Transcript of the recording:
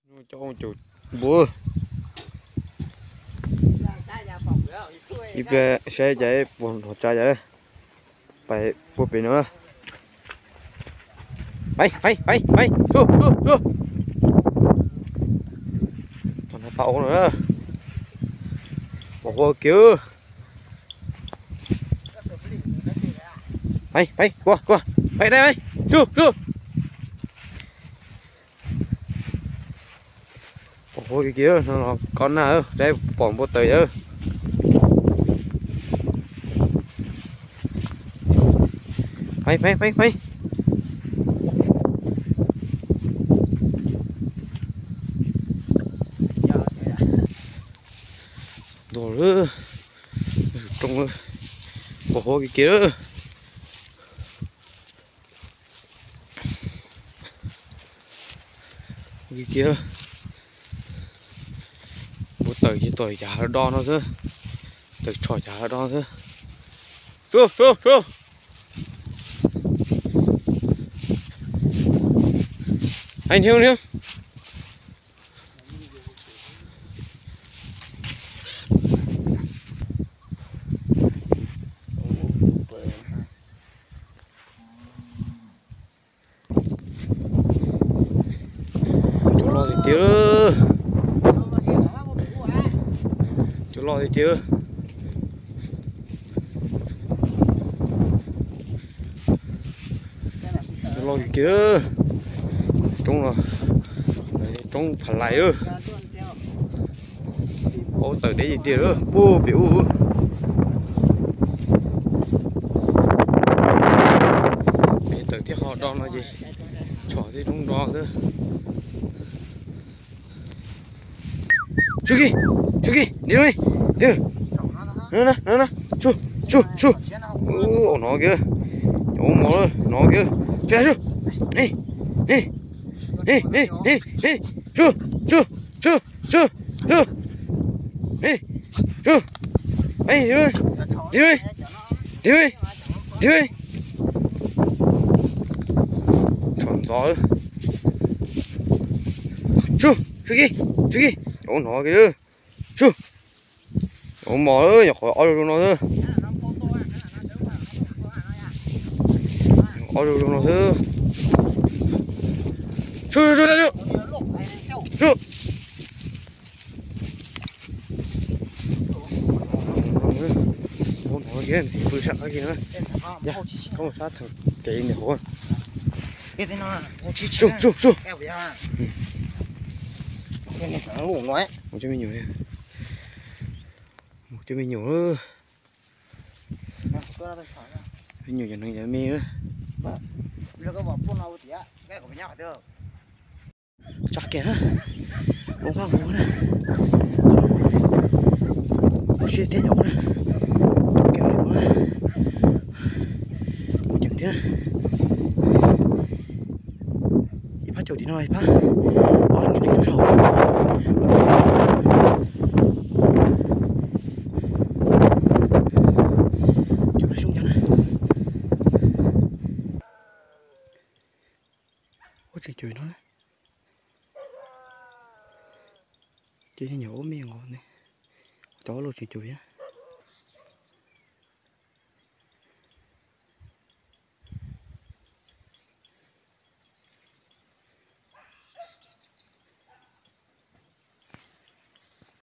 Cov caum npua. Ib pliag saib cas puas hnov tsa cas. Pais puag pem no. Pais, pais, pais, pais. Tuaj, tuaj, tuaj. Tom no pab ua no. Pom huab kiag. Pais, pais, kua, kua. Pais dai, pais. Tsuj, tsuj. Pom huab kiag, no los koj nag, saib pom npua tawm yawg. Pais, pais, pais, pais. Ntuag lawm, roob lawm, pom huab kiag kiag lawm. Kiag kiag, npua tawm ces tawm yav hav do no xwb, tawm tshom yav hav do xwb. Su, su, su. Hais niam, niam. Cua loj tiag tiag. Cua loj tiag tiag. Cua loj tiag tiag. Roob no, roob phav lais. Aub tawm deb tiag tiag lawm, puag pem ub. Pem tawm thiab ho do no ces tshom tej roob do xwb. Tsuj kiag, tsuj kiag, dim no, dim, no, no, tsuj, tsuj, tsuj. Ua no kiag, nyob mos lawm no kiag, tsuj, tsuj, tsuj, tsuj, tsuj, tsuj. Tsom ntxov. Tsuj, tsuj kiag, tsuj kiag, nyob no kiag, tsuj. Nyob mos, nyuam qhuav ob zoo no xwb. Ob zoo zoo no xwb. Tsuj, tsuj, tsuj, tsuj. Ua no kiag, pw sab qab kiag na. Yog koj mus sab thaum kev ntawm hauv. Tsuj, tsuj, tsuj. Mus coj me nyuam, mus coj me nyuam. Me nyuam cov neeg cov me na. Tsa kiag na, ua qab mus na, ua siab thiab nyob na, tsa kiag li mus na, mus ceev thiab. Ib phab caum tim no, ib phab, ob niag li rau saum. Cov no zoo ncaj na. Ua tseem cuam no, ces nyuam ub me nqos ne, cov ua luaj tseem cuam thiab.